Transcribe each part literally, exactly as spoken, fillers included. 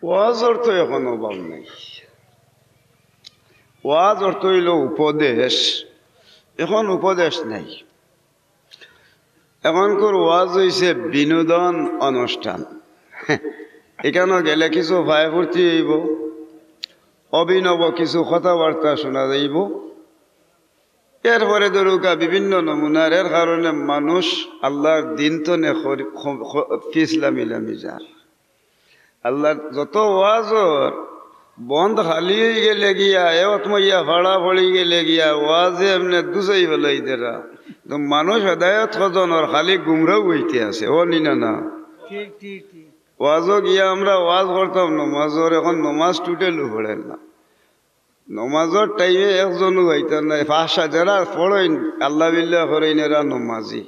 ওয়াজর তো এখন অভাব নাই। ওয়াজ অর্থ অইলো উপদেশ, এখন উপদেশ নাই। এখনকার ওয়াজ অইছে বিনোদন অনুষ্ঠান। এখানো গেলে কিছু ফায় ফুর্তি অইবো, অভিনব কিছু কথাবার্তা শুনা যাইবো। এরপরে ধরুকা বিভিন্ন নমুনার, এর কারণে মানুষ আল্লার দিন তনে খরি-, খ-, খ-, পিছলামি লামি যার। আল্লার যত ওয়াজর বন্দ খালি অইগেলে গিয়া, এ অতমইয়া ফাড়া পড়িগেলে গিয়া, ওয়াজে এমনে দুজাই ফালাই দেরা। তো মানুষ হেদায়ত খোজনর খালি গুমরাও অইতে আছে, অ নি না না? ঠিক, ঠিক, ঠিক। ওয়াজো গিয়া আমরা ওয়াজ করতাম নমাজর, এখন নমাজ টুটেলও পড়ের না। নমাজর টাইমে একজনও অইতা নায়, পাঁচ সাত যারা পড়ইন, আল্লা বিল্লা করইন, এরা নমাজি।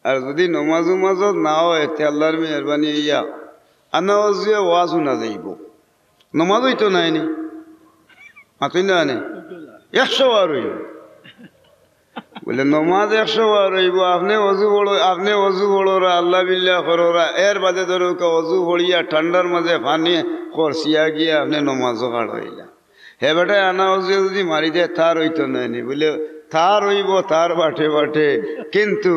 আর যুদি নমাজ উমাজত না অয়, তে আল্লার মেহেরবানি অইয়া আনা অজুয়ে ওয়াজ হুনা যাইবো, নমাজ অইতো নায় নি? মাতইন না নি? একশো বার অইবো। বুলে, নমাজ একশো বার অইবো, আপনে অজু পড়ো, আপনে অজু পড়োরা, আল্লা বিল্লা করোরা, এর বাদে ধরুকা অজু পড়িয়া ঠান্ডার মাঝে পানি খরচিয়া গিয়া আপনে নমাজও খাড়া অইলা। হে বেটায় আনা অজুয়ে যুদি মারি দেয়, তার অইতো নায় নি? বুলে, তার অইবো, তার বাটে বাটে, কিন্তু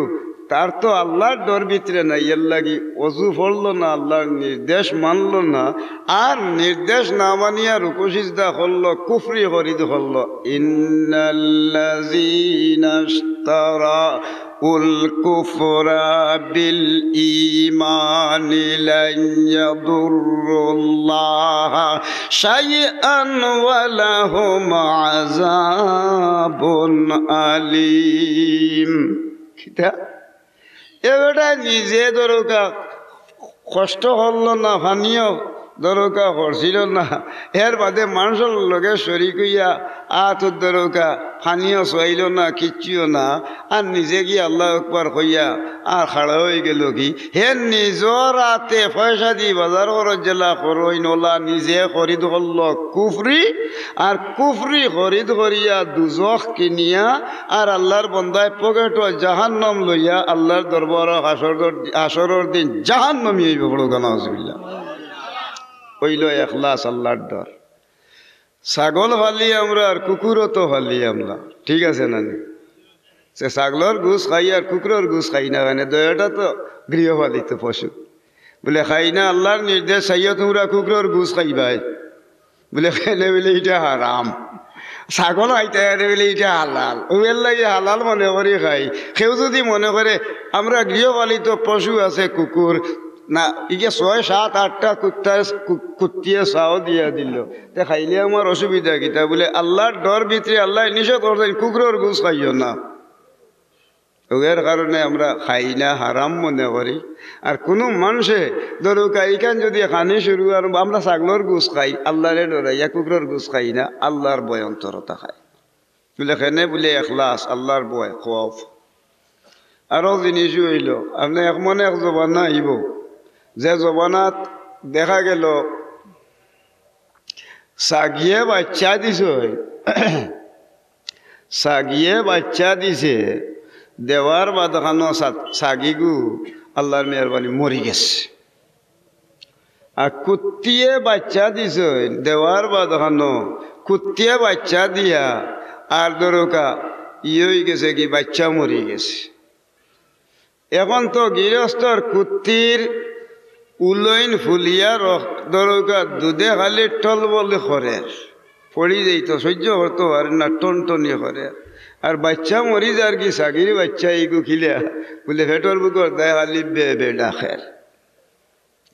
তার তো আল্লার ডর ভিতরে নাই, এরলাগি অজু পড়লো না, আল্লার নির্দেশ মানলো না, আর নির্দেশ না মানিয়া রুকু সিজদা করলো, কুফরি খরিদ করলো। ইন্নাল্লাযীনা ইশতারাউল কুফরা বিল ঈমানি লান ইয়াদুররুল্লাহা শাইআন ওয়া লাহুম আযাবুন আলীম। কিতা? এ বেটায় নিজে ধরুকা কষ্ট করলো না, পানিও ধরুকা খরছিল না, এর বাদে মানষর লগে শরিক অইয়া আত ধরুকা পানিও চুয়াইলো না, কিচ্ছুও না, আর নিজে গিয়া আল্লাহু আকবার কইয়া আর খাড়া অইগেলো গি। হে নিজর আতে পয়সা দি বাজার খরচ যেলা করইন, অলা নিজে খরিদ করলো কুফরি, আর কুফরি খরিদ করিয়া দুজখ কিনিয়া, আর আল্লার বন্দায় পকেটো জাহান্নাম লইয়া আল্লার দরবারো হাশরর, হাশরর দিন জাহান্নামি অইবো। পড়ুকা নাউজুবিল্লাহ। অইলো এখলাস, আল্লার ডর। ছাগল পালি আমরা আর কুকুরও তো পালি আমরা, ঠিক আছে না নি? সে ছাগলর গুস খাই আর কুকুরর গুস খাই না, মানে দুইওটা তো গৃহপালিত পশু। বুলে, খাই না, আল্লার নির্দেশ চাইও তুমরা কুকুরর গুস খাইবায়। বুলে, কেনে? বুলে, ইটা হারাম। ছাগল খাইতে আরে বুলে, ইটা হালাল। অউ এরলাগি হালাল মনে করি খাই। কেউ যুদি মনে করে, আমরা গৃহপালিত পশু আছে কুকুর, না, ইগে ছয়, সাত, আটটা কুত্তার, কু-, কুত্তিয়ে চাও দিয়া দিলো, তে খাইলে আমার অসুবিধা কিতা? বুলে, আল্লার ডর ভিতরে আল্লায় নিষেধ করছইন, কুকুরর গুস খাইও না। অউ এর কারণে আমরা খাই না, হারাম মনে করি। আর কুনু মানষে ধরুকা ইখান যুদি খানি শুরু, আর আমরা ছাগলর গুস খাই, আল্লারে ডরাইয়া কুকুরর গুস খাই না, আল্লার ভয় অন্তরতা খাই। বুলে, কেনে? বুলে, এখলাস, আল্লার ভয়, খওফ। আরো জিনিস অইলো, আপনে এক মনে এক জমানা আইবো, যে জমানাত দেখা গেলো ছাগিয়ে বাইচ্চা দিছে, ছাগিয়ে বাইচ্চা দিছে, দেওয়ার বাদ খানো ছা-, ছাগিগু আল্লার মেহেরবানি মরি গেছে। আর কুত্তিয়ে বাইচ্চা দিছে, দেওয়ার বাদ খানো কুত্তিয়ে বাইচ্চা দিয়া আর ধরুকা ই অইগেছে গি, বাইচ্চা মরি গেছে। এখন তো গিরস্তর কুত্তির উলইন ফুলিয়া রক-, ধরুকা দুধে খালি টলবলি করের, পড়ি যাইতো, সইজ্য করতো পারের না, টনটনি করের। আর বাইচ্চা মরি যার গি, ছাগির বাইচ্চা ইগু কিলা, বুলে পেটর ভুকর দায় খালি বে বে ডাকের।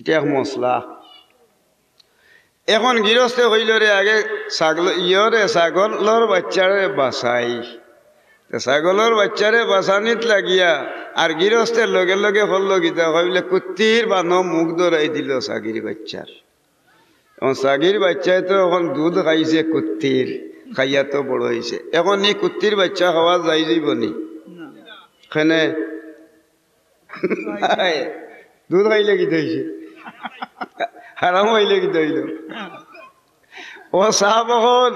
ইটা এক মসলা। এখন গিরস্তে কইলো রে, আগে ছাগল, ইয়রে, ছাগলর বাইচ্চারে বাচাই। তে ছাগলর বাইচ্চারে বাচানিত লাগিয়া আর গিরস্তে লগে লগে করলো কিতা, কইলে কুত্তির বানো মুখ ধরাই দিলো ছাগির বাইচ্চার। এখন ছাগির বাইচ্চায় তো এখন দুধ খাইছে কুত্তির, খাইয়া তো বড় অইছে। এখন ই কুত্তির বাইচ্চা খাওয়া যাইযিবো নি? না। কেনে? দুধ খাইলে কিতা অইছে? হারাম অইলে কিতা অইলো? ও সাব অকল,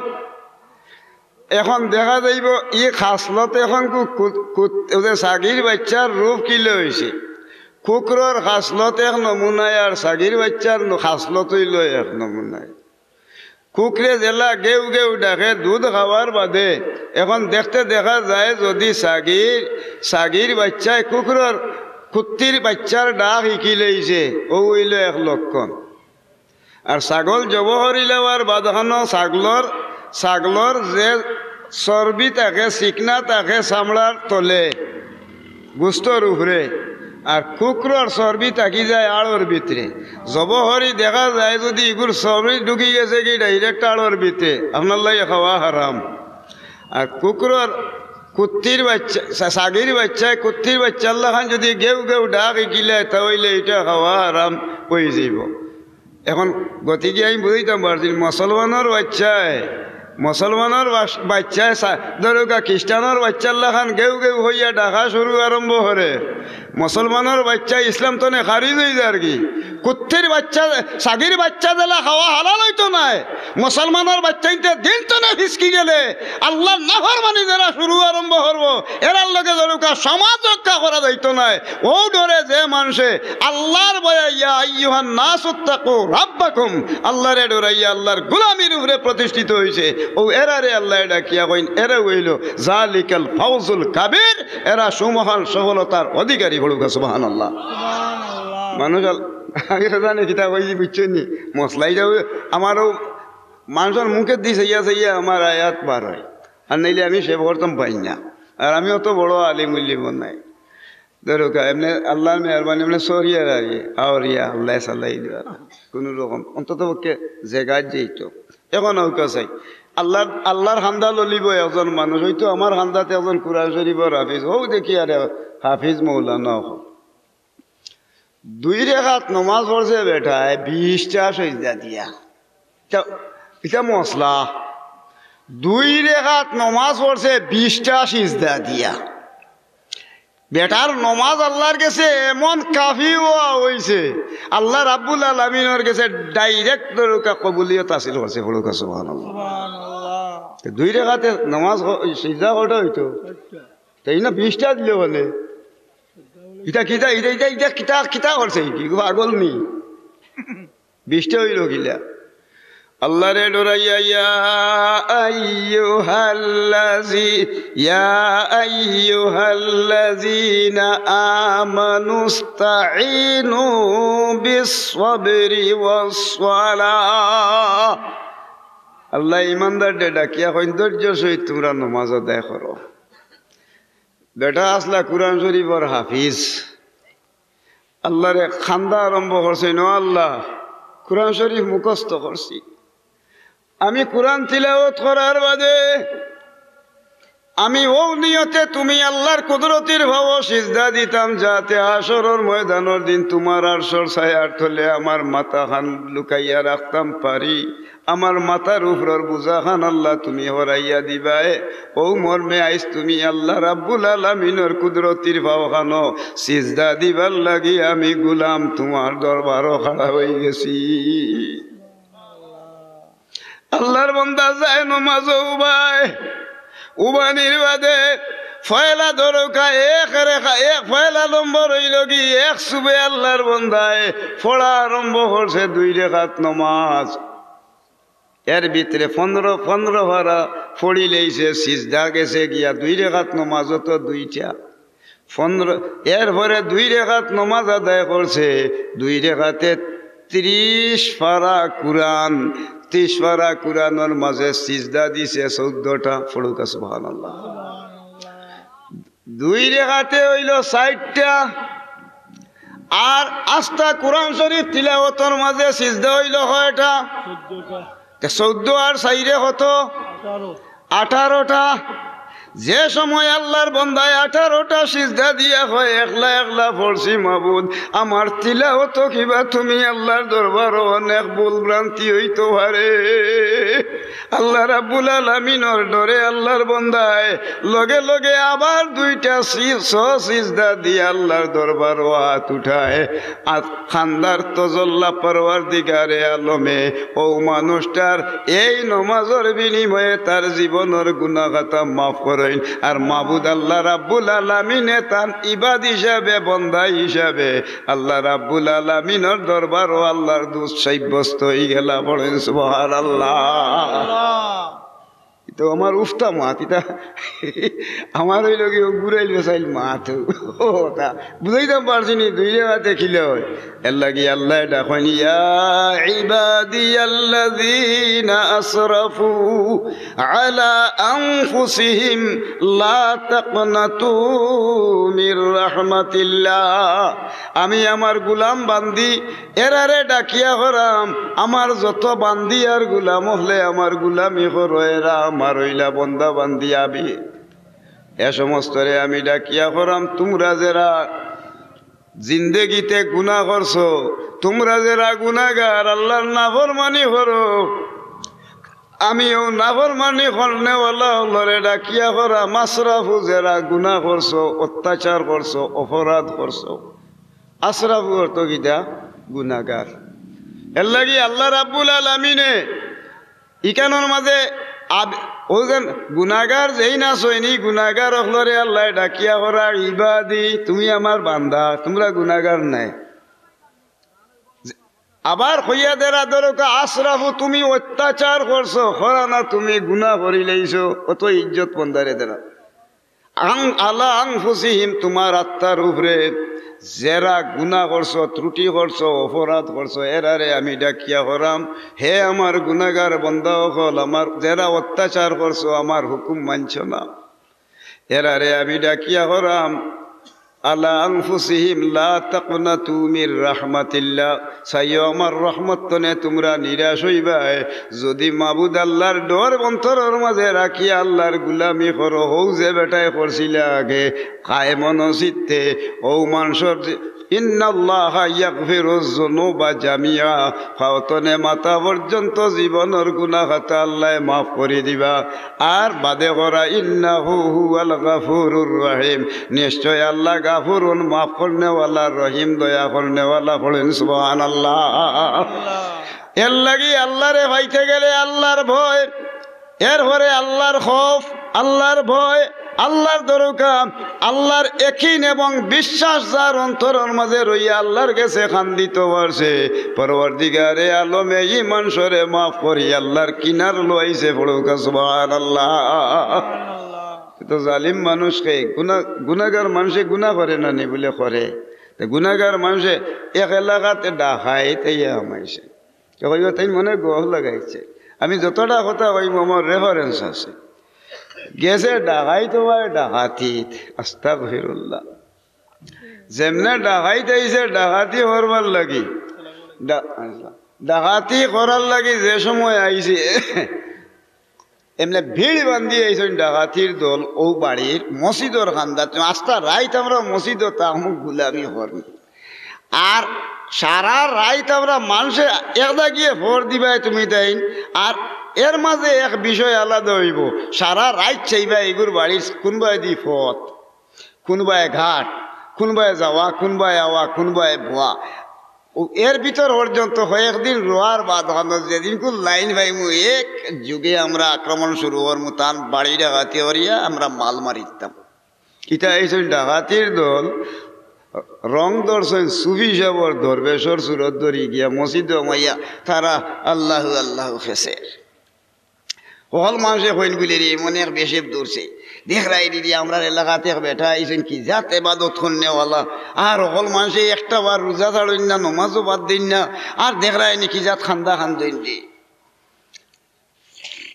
এখন দেখা যাইবো ই খাসলত এখন কু-, কু-, কু-, অউ যে ছাগির বাইচ্চার রূপ কিলা অইছে। কুকুরর খাসলত এক নমুনায় আর ছাগির বাইচ্চার ন-, খাসলত অইলো এক নমুনায়। কুকুরে যেলা গেউ গেউ ডাকে দুধ খাওয়ার বাদে, এখন দেখতে দেখা যায় যদি ছাগির, ছাগির বাইচ্চায় কুকুরর, কুত্তির বাইচ্চার ডাক হিকিলাইছে, অউ অইলো এক লক্ষণ। আর ছাগল জবো করিলাওয়ার বাদখানো ছাগলর, ছাগলর যে চর্বি থাকে, চিকনা থাকে চামড়ার তলে, গুস্তর উপরে, আর কুকুরর চর্বি থাকি যায় আড়র ভিতরে। জবো করি দেখা যায় যদি ইগুর চর্বি ঢুকি গেছে কি direct আড়র ভিতরে, আপনার লাগি খাওয়া হারাম। আর কুকুরর, কুত্তির বাইচ্চা, ছা-, ছাগির বাইচ্চায় কুত্তির বাইচ্চার লাখান যদি গেউ গেউ ডাক হিকিলায়, তা অইলে ইটা খাওয়া হারাম অইযিবো। এখন গতিকে আমি বুঝাইতাম পারছি, মুসলমানর বাইচ্চায়, মুসলমানর বাস-, বাইচ্চায় সা-, ধরউক্কা খ্রিস্টানর বাইচ্চার লাখান গেউ গেউ অইয়া ডাকা শুরু আরম্ভ করে। মুসলমানর বাইচ্চা ইসলাম তনে খারিজ অইযার গি। কুত্তির বাইচ্চা, ছাগির বাইচ্চা যেলা খাওয়া হালাল অইতো নায়, মুসলমানর বাইচ্চাইন্তে দিন তনে ফিসকি গেলে আল্লার নাফরমানি যেরা শুরু আরম্ভ করবো, এরার লগে ধরউক্কা সমাজ রক্ষা করা যাইতো নায়। অউ ডরে যে মানষে আল্লার ভয়ে, ইয়া আইয়ুহান নাসুত্তাকু রাব্বাকুম, আল্লারে ডরাইয়া আল্লার গুলামির উপরে প্রতিষ্ঠিত অইছে, অউ এরারে আল্লায় ডাকিয়া কইন, এরা অইলো জালিকাল ফাউজুল কাবীর, এরা সুমহান সফলতার অধিকারী। পড়উক্কা সুবহানাল্লাহ। মানুষ আল-, আমি তো জানি কিতা কইছি, বুঝছইন নি? মসলাই যাও, আমারও মানষর মুখেদি চাইয়া চাইয়া আমার আয়াত বার অয়, আর নাইলে আমি সেভ করতাম পারি না। আর আমি অত বড় আলিম উলিম নায়। ধরউক্কা, এমনে আল্লার মেহেরবানি, এমনে সরিয়া রাখি, আওরিয়া, আল্লায় চালাই দিবা। কুনু রকম, অন্তত পক্ষে জেগাত যাইতো। এখন অউক্কা চাই, আল্লার, আল্লার খান্দা ললিবো একজন মানুষ, অইতো আমার খান্দাত একজন কুরআন শরিফর হাফিজ, অউ দেখি আরে হাফিজ মৌলানা অখন। দুই রেকাত নমাজ পড়ছে বেটায় বিশটা সিজদা দিয়া। ইটা, ইটা মসলা। দুই রেকাত নমাজ পড়ছে বিশটা সিজদা দিয়া। বেটার নমাজ আল্লার গেছে এমন কাফি অওয়া অইছে, আল্লা রাব্বুল আলামিনর গেছে direct ধরউক্কা কবুলিয়ত হাসিল করছে। পড়উক্কা সুবহানাল্লাহ। সুবহানাল্লাহ। তে দুই রেকাতে নমাজ হ-, সিজদা কয়টা অইতো? চাইরটা। তাই না, বিশটা দিলে বলে। ইটা কিতা, ইটা, ইটা, ইটা কিতা, কিতা করছে? কি পাগল নি? বিশটা অইলো কিলা? আল্লারে ডরাইয়া, ইয়া আইয়ুহাল্লাযী, ইয়া আইয়ুহাল্লাযীনা আমানুস্তাঈনু বিস-সাবরি ওয়াস-সালাহ। আল্লায় ইমানদাররে ডাকিয়া কইন, ধৈর্যর সহিত তুমরা নমাজ আদায় করো। বেটা আছলা কুরআন শরিফর হাফিজ। আল্লারে খান্দা আরম্ভ করছইন, "ও আল্লা, কুরআন শরিফ মুখস্থ করছি। আমি কুরআন তিলাওয়াত করার বাদে আমি অউ নিয়তে তুমি আল্লার কুদরতির পাও সিজদা দিতাম, যাতে হাশরর ময়দানর দিন তুমার আরশর ছায়ার তলে আমার মাথাখান লুকাইয়া রাখতাম পারি।" আমার মাথার উপরর বুঝাখান আল্লা তুমি হরাইয়া দিবায়। অউ মর্মে আইজ তুমি আল্লা রাব্বুল আলামিনর কুদরতির পাওখানো সিজদা দিবার লাগি আমি গুলাম তুমার দরবারো খাড়া অইগেছি। আল্লার বন্দা যায় নমাজো উবায়, উবানির বাদে পয়লা ধরউক্কা এক রেখা, এক পয়লা নম্বর অইলো গি, এক সুবে আল্লার বন্দায় পড়া আরম্ভ করছে দুই রেকাত নমাজ। এর ভিতরে পনরো, পনরো পারা পড়িলাইছে, সিজদা গেছে গিয়া, দুই রেকাত নমাজও তো দুইটা। পনরো, এরপরে দুই রেকাত নমাজ আদায় করছে, দুই রেকাতে ত্রিশ পারা কুরআন, ত্রিশ পারা কুরআনর মাঝে সিজদা দিছে চৌদ্দটা। পড়উক্কা সুবহানাল্লাহ। দুই রেকাতে অইলো চাইরটা, আর আস্তা কুরআন শরিফ তিলাওয়াতর মাঝে সিজদা অইলো কয়টা? চৌদ্দটা। তে চৌদ্দ আর চাইরে কত? আঠারো। আঠারোটা। যে সময় আল্লার বন্দায় আঠারোটা সিজদা দিয়া কয়, একলা একলা পড়ছি মাবুদ, আমার তিলাওয়াতো কিবা তুমি আল্লার দরবারো অনেক ভুল ভ্রান্তি অইতো পারে। আল্লা রাব্বুল আলামিনর ডরে আল্লার বন্দায় লগে লগে আবার দুইটা সি-, স-, সিজদা দিয়া আল্লার দরবারো আত উঠায়। আত খান্দার তজল্লা পরওয়ারদিগারে আলমে অউ মানুষটার এই নমাজর বিনিময়ে তার জীবনর গুনাহ খাতা মাফ করে আর মাবুদ আল্লাহ রাব্বুল আলামিনে তান ইবাদ হিসাবে, বন্দা হিসাবে আল্লাহ রাব্বুল আলামিনর দরবারো আল্লাহর দোস্ত সাব্যস্ত অইগেলা। পড়েন সুবহানাল্লাহ। তো আমার উফতা মাত, ইতা আমার অইলো গি ও গুরাইল বেসাইল মাত। ও, তা বুঝাইতাম পারছি নি, দুই রেওয়াতে খিলে অয়। এর লাগি আল্লাহ ডাকইন, "ইয়া ইবাদিয়াল্লাযীনা আসরাফু আলা আনফুসিহিম লা তাকনাতু মির রাহমাতিল্লাহ।" আমি আমার গুলাম বান্দি এরারে ডাকিয়া করাম, আমার যত বান্দি আর গুলাম অকলে আমার গুলামি করো, এরা আমার অইলা বন্দা বান্দি। আমি এ সমস্তরে আমি ডাকিয়া করাম, তুমরা যেরা জিন্দেগিতে গুনা করছো, তুমরা যেরা গুনাগার, আল্লাহর নাফরমানি করো, আমি অউ নাফরমানি করনেওয়ালা অকলরে ডাকিয়া করাম আসরাফু, যেরা গুনা করছো, অত্যাচার করছো, অপরাধ করছো। আসরাফু অর্থ কিতা? গুনাগার। এর লাগি আল্লাহ রাব্বুল আলামিনে ইখানর মাঝে আব-, অউ যেন গুনাগার যেইন আছইন, ই গুনাগার অকলরে আল্লায় ডাকিয়া করা, "ইবাদি, তুমি আমার বান্দা, তুমরা গুনাগার নায়।" আবার কইয়া দেরা ধরো কা, "আসরাফু, তুমি অত্যাচার করছো, করা না তুমি গুনা করিলাইছো।" অত ইজ্জত বন্দারে দেরা। আং-, আলা আনফুসিহিম, তুমার আত্মার উপরে যেরা গুনা করছো, ত্রুটি করছো, অপরাধ করছো, এরারে আমি ডাকিয়া করাম, "হে আমার গুনাগার বন্দা অকল, আমার যেরা অত্যাচার করছো, আমার হুকুম মানছো না, এরারে আমি ডাকিয়া করাম, আলা আনফুসিহিম লা তাকনাতু মির রাহমাতিল্লাহ।" চাইও আমার রহমত তনে তুমরা নিরাশ অইবায়। যুদি মাবুদ আল্লাহর ডর অন্তরর মাঝে রাখিয়া আল্লাহর গুলামি করো, হউ যে বেটায় করছিলা আগে, কায়েমন চিত্তে, অউ মানষর যে, ইন্নাল্লাহা ইয়াগফিরুজ যুনুবা জামিআ, পাও তনে মাথা পর্যন্ত জীবনর গুনা খাতা আল্লায় মাফ করি দিবা। আর বাদে করা, ইন্নাহু হুয়াল গাফুরুর রহিম, নিশ্চয় আল্লাহ গাফুরুন, মাফ করনেওয়ালা, রহিম, দয়া করনেওয়ালা। পড়েন সুবহানাল্লাহ। এর লাগি আল্লাহরে পাইতে গেলে আল্লাহর ভয়, এরপরে আল্লাহর খৌফ, আল্লাহর ভয়, আল্লাহর দরকার, আল্লাহর একিন এবং বিশ্বাস যার অন্তরর মাঝে রইয়া আল্লাহর গেছে কান্দিত পারছে, পরওয়ারদিগারে আলমে ই মানষরে মাফ করি আল্লাহর কিনার লইছে। পড়ুকা সুবহানাল্লাহ। তো জালিম মানুষ কে গুনা-, গুনাগার মানষে গুনা করে না নি? বুলে করে। তো গুনাগার মানষে এক এলাকাত ডাকাইত আইয়া হামাইছে। তো কইবা, "তাইন মনে গফ লাগাইছে।" আমি যতটা কথা কইমু, আমার reference আছে। গেছে ডাকাইত অওয়ায় ডাকাতিত, আস্তাগফিরুল্লাহ। যেমনে ডাকাইত আইছে ডাকাতি করবার লাগি, ডা-, ডাকাতি করার লাগি যে সময় আইছে, এমনে ভিড় বান্ধি আইছইন ডাকাতির দল, অউ বাড়ির মসজিদর কান্দাত। আস্তা রাইত আমরা মসজিদো থাকমু, গুলামি করমু। আর সারা রাইত আমরা মানষে এক দাগিয়ে ফর দিবায় তুমি তাইন। আর এর মাঝে এক বিষয় আলাদা অইবো, সারা রাইত চাইবা এগুর বাড়ির কুনবায়দি পথ, কুনবায় ঘাট, কুনবায় যাওয়া, কুনবায় আওয়া, কুনবায় বওয়া। অউ এর ভিতর পর্যন্ত কয়েকদিন রওয়ার বাদ অখানো যেদিনকু লাইন পাইমু, এক যুগে আমরা আক্রমণ শুরু করমু, তান বাড়ি ডাকাতি করিয়া আমরা মাল মারি দিতাম। ইতা আইছইন ডাকাতির দল, রং ধরছইন সুফি সাবর দরবেশর সুরত ধরি গিয়া মসজিদো হামাইয়া তারা আল্লাহু আল্লাহু খেছের। হকল মানষে কইন বুলে, "রে, মনে এক বেশেপ ধরছে। দেখরায়নি রে, আমরার এলাকাত এক বেটা আইছইন, কি জাত এবাদত করনেওয়ালা। আর হকল মানষে একটা বার রোজা ছাড়ইন না, নমাজও বাদ দেইন না। আর দেখরায়নি কি জাত কান্দা কান্দইন রে।"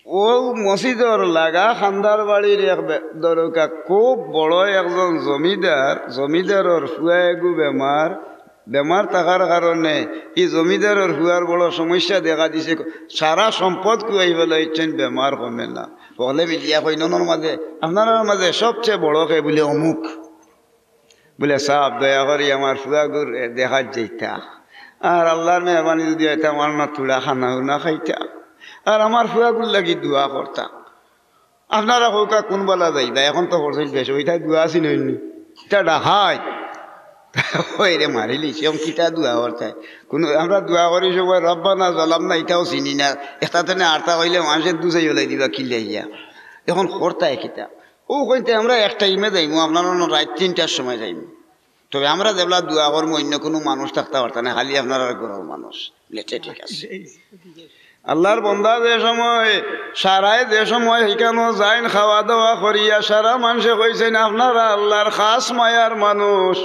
অউ মসজিদর লাগা কান্দার বাড়ির এক বে-, দরকা খুব বড় একজন জমিদার, জমিদারর ফুয়া এগু বেমার, বেমার থাকার কারণে ই জমিদারর ফুয়ার বড় সমস্যা দেখা দিছে। সারা সম্পদ খুয়াই ফালাইছইন, বেমার কমে না। হকলে মিলিয়া কইন, "অনর মাঝে, আপনারার মাঝে সবচেয়ে বড় কে?" বুলে, "অমুক।" বুলে, "সাব, দয়া করি আমার ফুয়াগুরে দেখাত যাইতা। আর আল্লাহর মেহেরবানি যুদি অইতা, আমার না থুড়া খানা উনা খাইতা। আর আমার ফুয়াগুর লাগি দোয়া করতা।" আপনারা কউক্কা কুনবালা যাইবা, অখন তো পড়ছইন বেশ, অইটা দোয়া আছিল অইনি। ইটা ডাকাইত। ওই রে মারিলিছে, অখন কিতা দোয়া করতায়? কুনু, আমরা দোয়া করি সবাই রব্বানা জালামনা, ইটাও চিনি না। একটা তেনে আর্তা কইলে মানষে দুজাই ওলাই দিবা কিলাইয়া। অখন করতায় কিতা? ও কইতে আমরা এক টাইমে যাইমু, আপনারা অনো রাইত তিনটার সময় যাইমু। তবে আমরা যেবলা দোয়া করমু, অইন্য কুনু মানুষ থাকতা পারতা না, খালি আপনারার ঘরর মানুষ। লে, ঠিক আছে। আল্লার বন্দা যে সময়, সারায় যে সময় হিকানো যাইন, খাওয়া দাওয়া করিয়া সারা মানষে কইছইন, "আপনারা আল্লার খাস মায়ার মানুষ,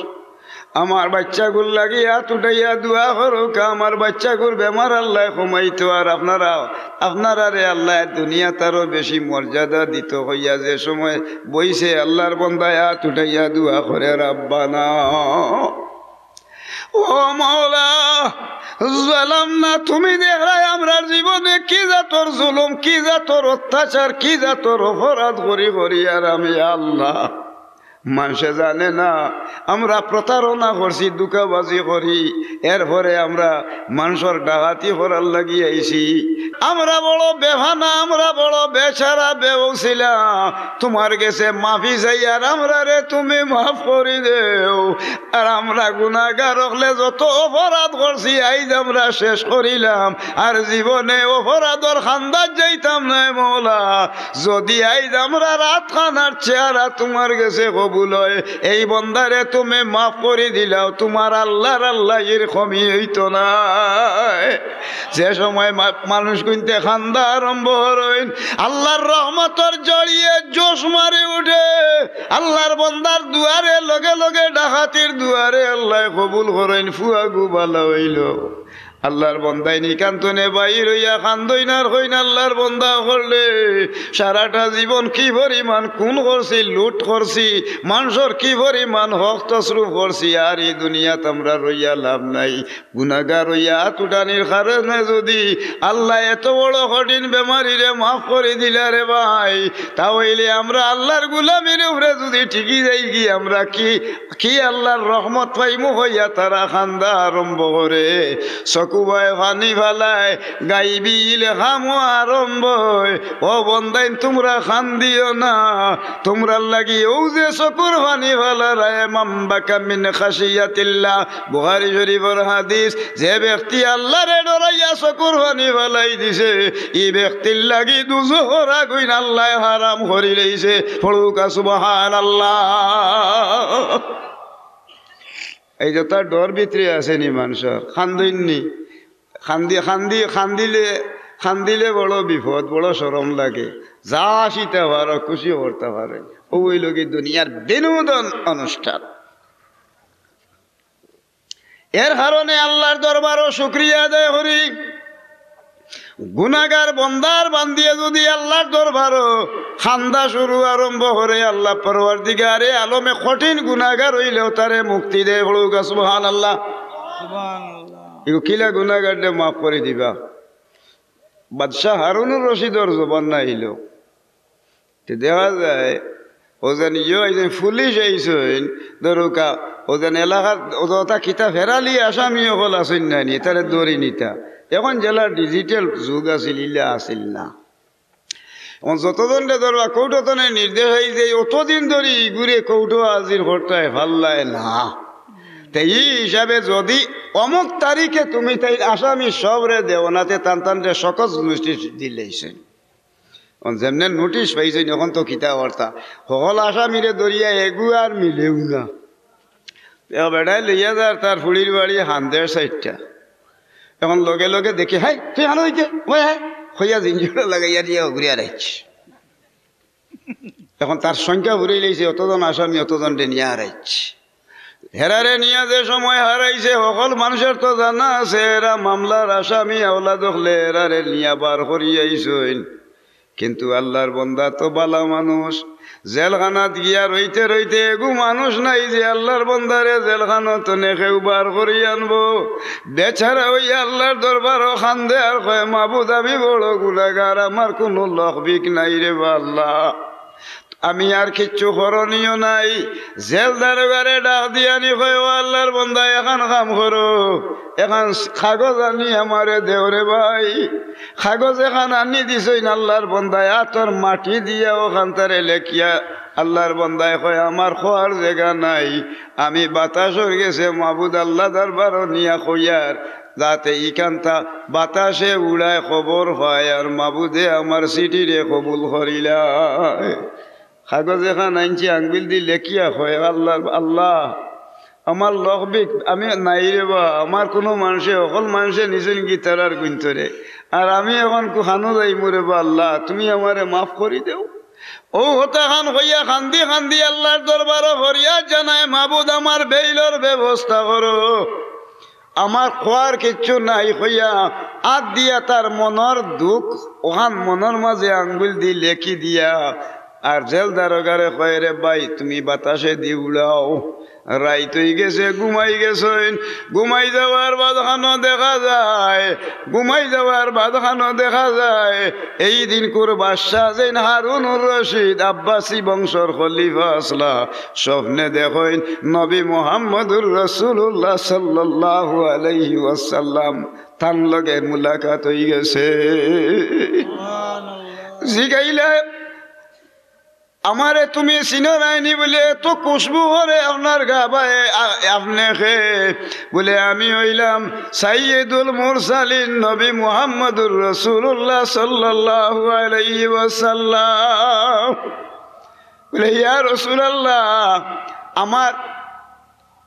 আমার বাইচ্চাগুর লাগি আত উঠাইয়া দোয়া করউক্কা, আমার বাইচ্চাগুর বেমার আল্লায় কমাইতো, আর আপনারা, আপনারারে আল্লায় দুনিয়াত আরো বেশি মর্যাদা দিতো" কইয়া যে সময় বইছে, আল্লার বন্দায় আত উঠাইয়া দোয়া করে, "রাব্বানা, ও মাওলা, জালামনা, তুমি দেখরায় আমরার জীবনে কি জাতর জুলুম, কি জাতর অত্যাচার, কি জাতর অপরাধ করি করি, আর আমি আল্লাহ, মানষে জানে না, আমরা প্রতারণা করছি, ধুকাবাজি করি, এরপরে আমরা মানষর ডাকাতি করার লাগি আইছি। আমরা বড় বেফানা, আমরা বড় বেচারা বেউছিলাম, তুমার গেছে মাফি চাই, আর আমরারে তুমি মাফ করি দেও।" আর আমরা গুনাগার অকলে যত অপরাধ করছি, আইজ আমরা শেষ করিলাম, আর জীবনে অপরাধর খান্দাত যাইতাম নায় মওলা। যুদি আইজ আমরার আতখানার চেহারা তুমার গেছে কবুল অয়, এই বন্দারে তুমি মাফ করি দিলাও, তুমার আল্লার আল্লাইর কমি অইতো নায়। যে সময় মা-, মানুষ কুনতে খান্দা আরম্ভ করইন, আল্লার রহমতর জড়িয়ে জোশ মারি উঠে। আল্লার বন্দার দুয়ারে লগে লগে ডাকাতির দুয়ারে আল্লায় কবুল করইন, ফুয়াগু ভালা অইলো। আল্লার বন্দাইন ইকান তনে বাইর অইয়া খান্দইন আর কইন, "আল্লার বন্দা অকলরে, সারাটা জীবন কি পরিমাণ খুন করছি, লুট করছি, মানষর কি পরিমাণ হক তসরুফ করছি, আর ই দুনিয়াত আমরা রইয়া লাভ নাই।" গুনাগার অইয়া আত উঠানির কারণে যুদি আল্লায় এত বড় কঠিন বেমারিরে মাফ করি দিলা রে ভাই, তা অইলে আমরা আল্লার গুলামির উপরে যুদি টিকি যাইগি, আমরা কি, কি আল্লার রহমত পাইমু কইয়া তারা খান্দা আরম্ভ করে। চকু বায় পানি ফালায়, গাইবি ইলহামও আরম্ভ অয়। ও বন্দাইন, তুমরা খান্দিও না, তুমরার লাগি অউ যে চকুর পানি ফালার, রায় মান বাকা মিন খাশিয়াতিল্লাহ, বুখারী শরীফর হাদিস, যে ব্যক্তি আল্লারে ডরাইয়া চকুর পানি ফালাই দিছে, ই ব্যক্তির লাগি দুজখর আগুইন আল্লায় হারাম করিলাইছে। পড়উক্কা সুবহানাল্লাহ। এই যে তার ডর ভিতরে আছে নি মানষর, খান্দইন নি, খান্দি, খান্দি, খান্দিলে, খান্দিলে বড় বিপদ, বড় শরম লাগে। যা আসিতা পারো, খুশি করতা পারো। অউ অইলোগি দুনিয়ার বিনোদন অনুষ্ঠান। এর কারণে আল্লার দরবারো শুকরিয়া আদায় করি। গুনাগার বন্দার বান্দিয়ে যুদি আল্লার দরবারো খান্দা শুরু আরম্ভ করে, আল্লাহ পরওয়ারদিগারে আলমে কঠিন গুনাগার অইলেও তারে মুক্তি দেয়। পড়উক্কা সুবহানাল্লাহ। সুবহানাল্লাহ। ইগু কিলা গুনাগাররে মাফ করি দিবা? বাদশা হারুনুর রশিদর জমানা আইলো। তে দেখা যায়, অউ যেন ইয়ো আইছইন, পুলিশ আইছইন, ধরউক্কা, অউ যেন এলাকার, অউ যেতা কিতা ফেরালি আসামি অকল আছইন না নি, তারে ধরি নিতা। এখন যেলা digital যুগ আছিল, ইলা আছিল না। এখন যতজনরে ধরবা, কোর্টো তনে নির্দেশ আইছে, অতদিন ধরি ইগুরে কোর্টো হাজির করতায় পারলায় না। তে ই হিসাবে যুদি অমুক তারিখে তুমি তাইন আসামি সবরে দেও না, তে তান তানরে সকজ নোটিশ দিলাইছে। এখন যেমনে নোটিশ পাইছইন, এখন তো কিতা করতা, হকল আসামিরে ধরিয়া এগু আর মিলেউ না। তে বেটায় লইয়া যার তার ফুড়ির বাড়ি হান্দের সাইডটা। এখন লগে লগে দেখে, "হাই, তুই হানো অইতে, ওই হাই," কইয়া জিঞ্জুরা লাগাইয়া দিয়া ঘুরিয়া রাখছে। এখন তার সংখ্যা ফুরাইলাইছে, অতজন আসামি, অতজনরে নিয়া হারাইছে। হেরারে নিয়া যে সময় হারাইছে, হকল মানষর তো জানা আছে, এরা মামলার আসামি আওলাদ অকলে এরারে নিয়া বার করি আইছইন। কিন্তু আল্লার বন্দা তো বালা মানুষ, জেলখানাত গিয়া রইতে রইতে এগু মানুষ নাই যে আল্লার বন্দারে জেলখানাত তনে কেউ বার করি আনবো। বেচারা অইয়া আল্লার দরবারো খান্দে আর কয়, "মাবুদ, আমি বড় গুনাগার, আমার কুনু লখবিক নাই রে বা আল্লাহ।" আমি আর কিচ্ছু করণীয় নাই। জেল দারোগারে ডাক দিয়া নি কয়, "ও আল্লার বন্দা, এখান কাম করো, এখান কাগজ আনি আমারে দেও রে ভাই।" কাগজ এখান আনি দিছইন আল্লার বন্দায়, আতর মাটি দিয়া অখান তারে লেখিয়া আল্লার বন্দায় কয়, "আমার খোয়ার জাগা নাই, আমি বাতাসর গেছে মাবুদ আল্লা দরবারো নিয়া কইয়ার, যাতে ইখানতা বাতাসে উড়ায় খবর পায়, আর মাবুদে আমার চিঠিরে কবুল করিলায়।" কাগজ এখান আনছি, আঙ্গুল দি লেখিয়া কয়, "আল্লাহ, আল্লাহ, আমার লখবিক আমি নাই রে বা, আমার কুনু মানষে, হকল মানষে নিছইন গি তারার গুইন্তরে, আর আমি এখন কু-, কানো যাইমু রে বা আল্লাহ, তুমি আমারে মাফ করি দেও।" অউ কথাখান কইয়া কান্দি কান্দি আল্লার দরবারো ফরিয়াদ জানায়, "মাবুদ, আমার বেইলর ব্যবস্থা করো, আমার খওয়ার কিচ্ছু নাই," কইয়া আত দিয়া তার মনর দুখ অখান মনর মাঝে আঙ্গুল দি লেখি দিয়া আর জেল দারোগারে কয়, "রে ভাই, তুমি বাতাসে দি উড়াও।" রাইত অইগেছে, ঘুমাই গেছইন। ঘুমাই যাওয়ার বাদ খানো দেখা যায়, ঘুমাই যাওয়ার বাদ খানো দেখা যায়, এই দিনকুর বাদশা যেইন হারুনুর রশিদ আব্বাসী বংশর খলিফা আছলা, স্বপ্নে দেখইন নবী মুহাম্মদুর রাসূলুল্লাহ সাল্লাল্লাহু আলাইহি ওয়াসাল্লাম তান লগে মুলাকাত অইগেছে। জিগাইলা, "আমারে তুমি চিনো নাইনি?" বুলে, "এত খুশবু করে আপনার গা বায়, আ-, আপনে কে?" বুলে, "আমি অইলাম সাইয়্যিদুল মুরসালিন নবী মুহাম্মদুর রাসূলুল্লাহ সাল্লাল্লাহু আলাইহি ওয়াসাল্লাম।" বুলে, "ইয়া রাসূলুল্লাহ, আমার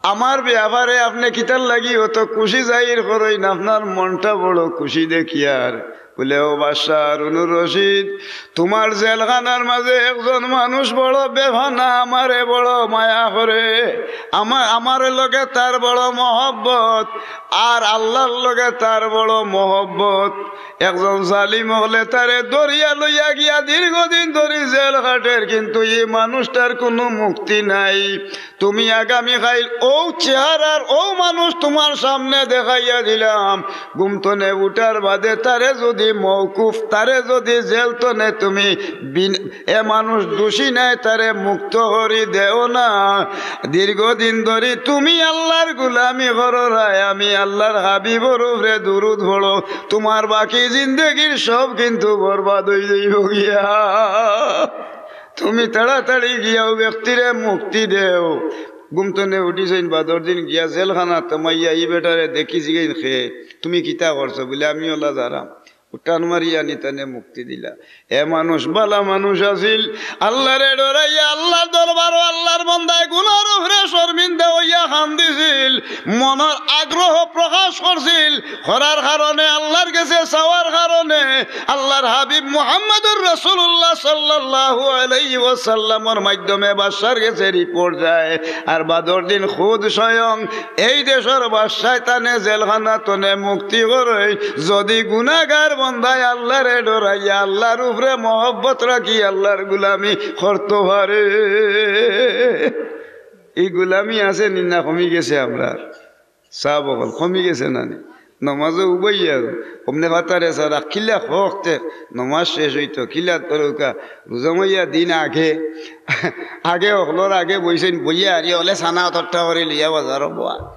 আমার ব্যাপারে আপনে কিতার লাগি অত খুশি জাহির করইন? আপনার মনটা বড় খুশি দেখিয়ার।" বুলে, "ও বাদশা হারুনুর রশিদ, তুমার জেলখানার মাঝে একজন মানুষ বড় বেফানা, আমারে বড় মায়া করে, আমার, আমার লগে তার বড় মহব্বত, আর আল্লার লগে তার বড় মহব্বত। একজন জালিম অকলে তারে ধরিয়া লইয়া গিয়া দীর্ঘদিন ধরি জেল খাটের, কিন্তু ই মানুষটার কুনু মুক্তি নাই।" তুমি আগামীকাইল অউ চেহারার অউ মানুষ তুমার সামনে দেখাইয়া দিলাম। ঘুম তনে উঠার বাদে তারে যুদি মওকুফ, তারে যুদি জেল তনে তুমি বিন-, এ মানুষ দোষী নায়, তারে মুক্ত করি দেও না। দীর্ঘদিন ধরি তুমি আল্লার গুলামি কররায়, আমি আল্লার হাবিবর উপরে দুরুদ পড়ো, তুমার বাকি জিন্দেগির সব কিন্তু বরবাদ অই যাইবো গিয়া। তুমি তাড়াতাড়ি গিয়া অউ ব্যক্তিরে মুক্তি দেও। ঘুম তনে উঠিছইন, বাদর দিন গিয়া জেলখানাত হামাইয়া ই বেটারে দেখি জিগাইন, "কে, তুমি কিতা করছো?" বুলে, "আমি অলা যারাম।" উঠান মারিয়া নি তানে মুক্তি দিলা। এ মানুষ বালা মানুষ আছিল, আল্লারে ডরাইয়া আল্লার দরবারো আল্লার বন্দায় গুনার উপরে শর্মিন্দা অইয়া কান্দিছিল, মনর আগ্রহ প্রকাশ করছিল, করার কারণে, আল্লার গেছে চাওয়ার কারণে, আল্লার হাবিব মুহাম্মদুর রাসূলুল্লাহ সাল্লাল্লাহু আলাইহি ওয়াসাল্লামর মাধ্যমে বাদশার গেছে রিপোর্ট যায়। আর বাদর দিন খুদ স্বয়ং এই দেশর বাদশায় তানে জেলখানা তনে মুক্তি করইন, যুদি গুনাগার বন্দায় আল্লারে ডরাইয়া, আল্লার উপরে মহব্বত রাখি, আল্লার গুলামি করতো পারে। ই গুলামি আছে নি না কমি গেছে আমরার? সাব অকল, কমি গেছে না নি? নমাজো উবাইয়া, অমনে ফাতারে সারা কিলা হকতে নমাজ শেষ অইতো, কিলা তরুকা, রোজা মাইয়া দিন আগে, আগে অকলর আগে বইছইন, বইয়া আরি অকলে সানা অতটা করি লইয়া বাজারো বওয়া।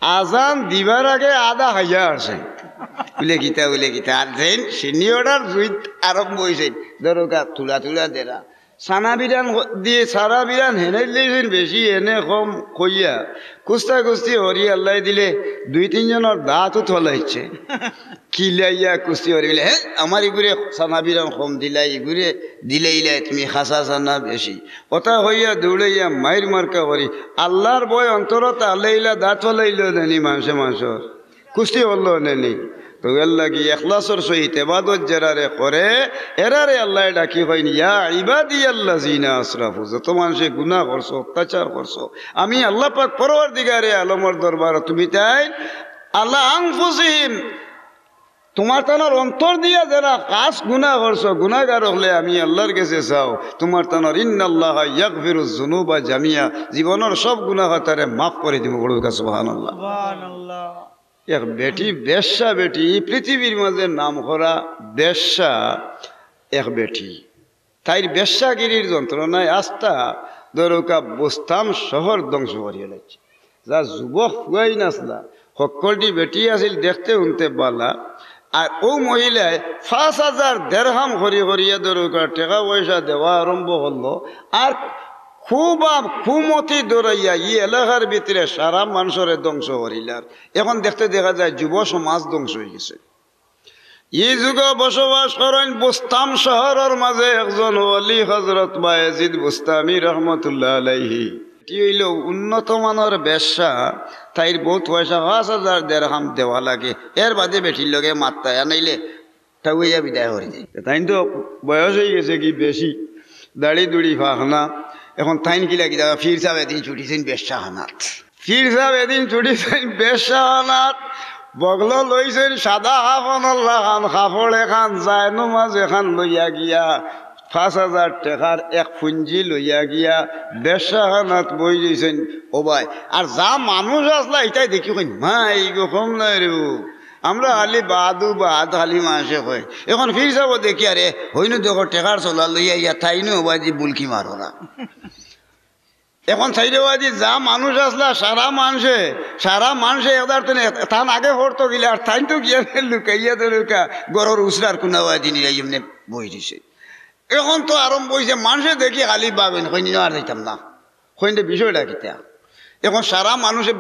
আজান দিবার আগে আধা খাইয়া আরছইন। বুলে কিতা, বুলে কিতা, আর যেইন সিনিয়রর জুইত আরম্ভ অইছইন, ধরুকা, তুলা তুলা দেরা। সানা বিরান ক-, দি সারা বিরান হেনে দিলেইছইন বেশি, এনে কম কইয়া কুস্তা কুস্তি করি আল্লায় দিলে দুই তিনজনর দাঁতও থলাইছে। কিলাইয়া কুস্তি করি বুলে, "হে, আমার ইগুরে সানা বিরান কম দিলাই, ইগুরে দিলাইলায় তুমি খাসা সানা বেশি।" অতা কইয়া দৌড়াইয়া মাইর মার্কা করি, আল্লার ভয় অন্তরো থাকলে ইলা দাঁত থলাইলো নি মানষে মানষর। কুস্তি করলো নে নি। তো এর লাগি এখলাসর সহিত এবাদত যেরারে করে, এরারে আল্লায় ডাকি কইন, "ইয়া ইবাদিয়াল্লাযিনা আসরাফু", যত মানষে গুনাহ করছো, অত্যাচার করছো, আমি আল্লাহ পাক পরওয়ারদিগারে আলমর দরবারো তুমি তাইন আলা আনফুসিহিম, তুমার তানর অন্তর দিয়া যেরা খাস গুনাহ করছো, গুনাহগার অকলে আমি আল্লার গেছে চাও, তুমার তানর ইন্নাল্লাহা ইয়াগফিরুজ যুনুবা জামিয়া, জীবনর সব গুনাহ তারে মাফ করি দিমু। বড়ুকা সুবহানাল্লাহ। সুবহানাল্লাহ। এক বেটি বেশ্যা বেটি, ই পৃথিবীর মাঝে নাম করা বেশ্যা এক বেটি। তাইর বেশ্যাগিরির যন্ত্রণায় আস্তা ধরুকা বুস্তাম শহর ধ্বংস করিয়া লাইছে। যা যুবক ফুয়াইন আছলা, হক্কলটি বেটি আছিল দেখতে হুনতে বালা। আর অউ মহিলায় পাঁচ হাজার দেরহাম করি করিয়া ধরুকা টেকা পয়সা দেওয়া আরম্ভ করলো। আর খুব আম-, খুমতি দৌড়াইয়া ই এলাকার ভিতরে সারা মানষরে ধ্বংস করিলার। এখন দেখতে দেখা যায় যুব সমাজ ধ্বংস অই গেছে। ই যুগো বসবাস করইন বুস্তাম শহরর মাঝে একজন ওলি হযরত বায়েজিদ বুস্তামি রহমতুল্লাহ আলাইহি। ই অইলো উন্নত মানর বেশ্যা, তাইর বউত পয়সা, পাঁচ হাজার দেরহাম দেওয়া লাগে, এর বাদে বেটির লগে মাত্তা, আর নাইলে টাউইয়া বিদায় করি দেয়। তাইন তো বয়স অইগেছে কি বেশি, দাড়ি দুড়ি ফাকনা, এখন তাইন কিলা কিতা, ফির সাব এদিন ছুটিছইন বেশ্যাখানাত। ফির সাব এদিন ছুটিছইন বেশ্যাখানাত, বগলো লইছইন সাদা কাফনর লাখান কাপড় এখান, জায়নমাজ এখান লইয়া গিয়া, পাঁচ হাজার টেকার এক পুঞ্জি লইয়া গিয়া বেশ্যাখানাত বই রইছইন। ও ভাই, আর যা মানুষ আছলা, ইতায় দেখি কইন, "মাই গো, কম নায় রে বা। আমরা খালি বাদু বাদ খালি মানষে কয়।" এখন ফির সাবও দেখি, আরে, হইনু দেখো, টেকার চলা লইয়া ইয়া তাইনু ও ভাই দি বুলকি মারো না। এখন চাইরে বাদি যা মানুষ আছলা, সারা মানষে, সারা মানষে একদার তনে তান আগে হরতো গিলা, আর তাইন তো গিয়া লুকাইয়া ধরুকা, ঘরর উসরার কুনা বাদি নিরাই এমনে বই দিছে। এখন তো আরম্ভ অইছে, মানষে দেখি খালি ভাবেন, কইন, "আর যাইতাম না।" কইন, "বিষয়টা কিতা?" এখন সারা মানষে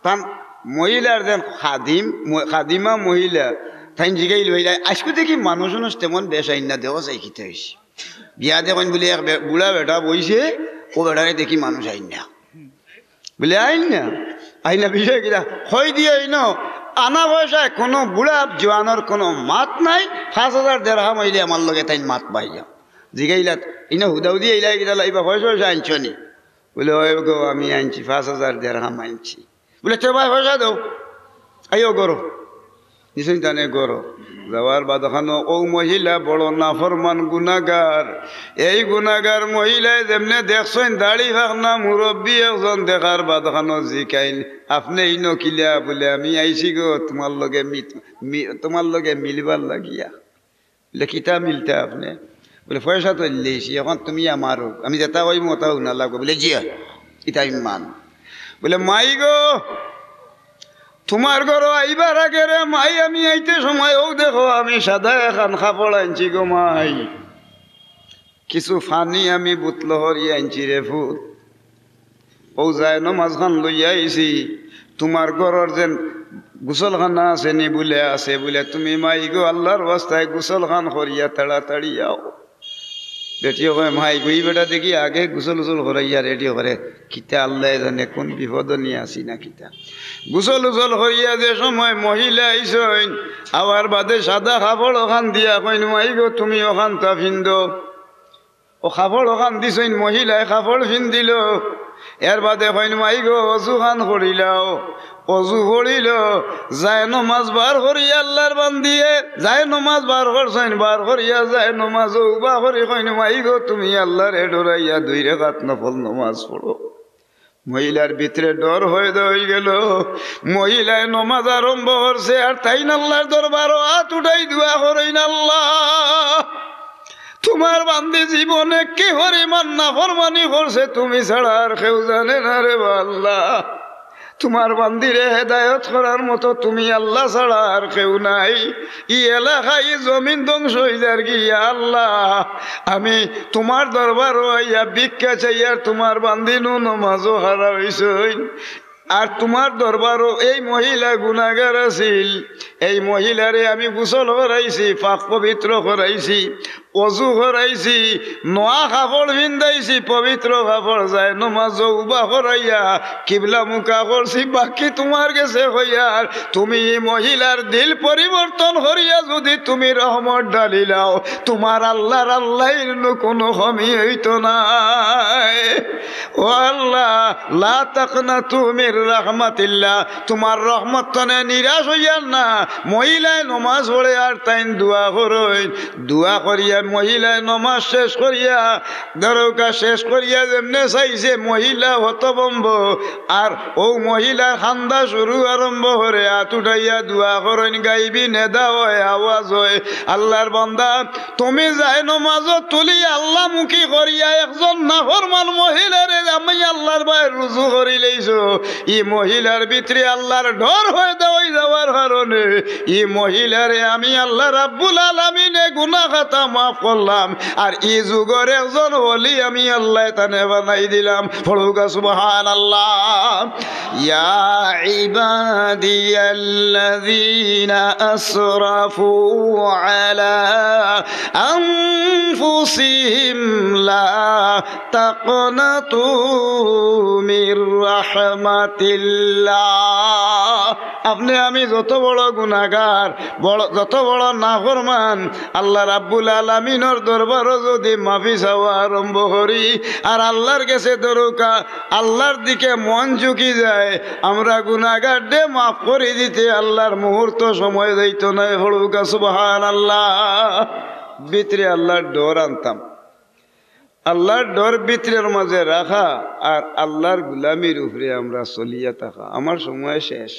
তান মহিলার যেন খাদিম, ম-, খাদিমা মহিলা, তাইন জিগাইল, "আইজকু দেখি মানুষ উনুষ তেমন বেশ আইন না, দেখো চাই কিতা অইছে।" গিয়া দেখইন বুলে এক বে-, বুড়া বেটা বইছে, ও বেটারে দেখি মানুষ আইন না। বুলে, "আইন না, আইন না, বিষয় কিতা?" কই দিয়া আইন, আনা পয়সায় কুনু বুড়া জোয়ানর কুনু মাত নাই, পাঁচ হাজার দেরহাম অইলে আমার লগে তাইন মাত পাইয়া। জিগাইলা, "ইনো হুদাহুদি আইলা কিতা, লাইবা পয়সা পয়সা আনছো নি?" বুলে, "ওই গো, আমি আনছি, পাঁচ হাজার দেরহাম আনছি।" বুলে, "তে ভাই পয়সা দেও, আইও ঘরো।" নিশ্চয় তানে ঘরো। যাওয়ার বাদ খানো ও মহিলা বড় নাফরমান গুনাগার। এই গুনাগার মহিলায় যেমনে দেখছইন দাড়ি ফাকনা মুরব্বি একজন দেখার বাদ খানো জিকাইন, "আপনে ইনো কিলা?" বুলে, "আমি আইছি গো তুমার লগে মিত-, মি-, তুমার লগে মিলবার লাগিয়া।" বুলে, "কিতা মিলতা আপনে?" বুলে, "পয়সা তো দিলাইছি, এখন তুমি আমার, আমি যেটা কইমু ওটা হুনা লাগবো।" বুলে, "জি অয়, ইতা আমি মান।" বুলে, "মাই গো, তুমার ঘরো আইবার আগে রে মাই, আমি আইতে সময় অউ দেখো আমি সাদা এখান কাপড় আনছি গো মাই, কিছু পানি আমি বুতলো করি আনছি রে পুত।" অউ জায়নমাজ খান লইয়া আইছি, তুমার ঘরর যেন গোসলখানা আছে নি? বুলে, "আছে।" বুলে, "তুমি মাই গো, আল্লার ওয়াস্তায় গোসল খান করিয়া তাড়াতাড়ি আও।" বেটিয়ে কয়, "মাই গো, ই বেটা দেখি আগে গোসল উসল করাইয়া রেডি করে, কিতা আল্লায় জানে কুন বিপদ নিয়া আছি না কিতা।" গোসল উসল করিয়া যে সময় মহিলা আইছইন, আওয়ার বাদে সাদা কাপড় অখান দিয়া কইন, "মাই গো, তুমি অখানতা ফিন্দো।" অউ কাপড় অখান দিছইন, মহিলায় কাপড় ফিন্দিলো। এর বাদে কইন, "মাই গো, অজু খান করিলাও।" অজু করিলো, জায়নমাজ বার করিয়া আল্লার বান্দিয়ে, জায়নমাজ বার করছইন, বার করিয়া জায়নমাজো উবা করি কইন, "মাই গো, তুমি আল্লারে ডরাইয়া দুই রেকাত নফল নমাজ পড়ো।" মহিলার ভিতরে ডর পয়দা অইগেলো। মহিলায় নমাজ আরম্ভ করছে, আর তাইন আল্লার দরবারো আত উঠাই দোয়া করইন, "আল্লা, তুমার বান্দি জীবনে কি পরিমাণ নাফরমানি করছে, তুমি ছাড়া আর কেউ জানে না রে বা আল্লা। তুমার বান্দিরে হেদায়ত করার মতো তুমি আল্লা ছাড়া আর কেউ নাই। ই এলাকা, ই জমিন ধ্বংস অইযার গি, ইয়া আল্লা।" আমি তুমার দরবারো আইয়া ভিক্ষা চাইয়ার, তুমার বান্দি নু নমাজো খাড়া অইছইন। আর তুমার দরবারো এই মহিলা গুনাগার আছিল, এই মহিলারে আমি গোসল করাইছি, পাক পবিত্র করাইছি, অজু করাইছি, নয়া কাপড় ফিন্দাইছি, পবিত্র কাপড়, জায়নমাজো উবা করাইয়া কিবলা মুখা করছি। বাকি তুমার গেছে কইয়ার, তুমি ই মহিলার দিল পরিবর্তন করিয়া যুদি তুমি রহমত ঢালিলাও, তুমার আল্লার আল্লাইর নু কুনু কমি অইতো নায়। ও আল্লা, লা তাকনাতু মির রাহমাতিল্লাহ, তুমার রহমত তনে নিরাশ অইয়ার না। মহিলায় নমাজ পড়ে আর তাইন দোয়া করইন, দোয়া করিয়া মহিলায় নমাজ শেষ করিয়া, দরকা শেষ করিয়া যেমনে চাইছে, মহিলা হতভম্ব। আর অউ মহিলার কান্দা শুরু আরম্ভ করে, আত উঠাইয়া দোয়া করইন, গাইবি নেদা অয়, আওয়াজ অয়, "আল্লার বান্দা, তুমি জায়নমাজো তুলি আল্লামুখী করিয়া একজন নাফরমান মহিলারে আমি আল্লার বায় রুজু করিলাইছো।" ই মহিলার ভিতরে আল্লার ডর পয়দা অইযাওয়ার কারণে ই মহিলারে আমি আল্লা রাব্বুল আলামিনে গুনা খাতা মাফ মাফ করলাম, আর ই যুগর একজন ওলি আমি আল্লায় তানে বানাই দিলাম। পড়ুকা সুবহানাল্লাহ। يا عبادي الذين أسرفوا على أنفسهم لا تقنطوا من رحمة الله। আপনে আমি যত বড় গুনাগার, বড়, যত বড় নাফরমান, আল্লাহ রাব্বুল আলামিনর দরবারো যুদি মাফি চাওয়া আরম্ভ করি, আর আল্লাহর গেছে দরুকা, আল্লাহর দিকে মন ঝুঁকি যায়, আমরা গুনাগাররে মাফ করি দিতে আল্লাহর মুহূর্ত সময় যাইতো নায়। পড়ুকা সুবহানাল্লাহ। ভিতরে আল্লাহর ডর আনতাম, আল্লাহর ডর ভিতরর মাঝে রাখা, আর আল্লাহর গুলামির উপরে আমরা চলিয়া থাকা। আমার সময় শেষ।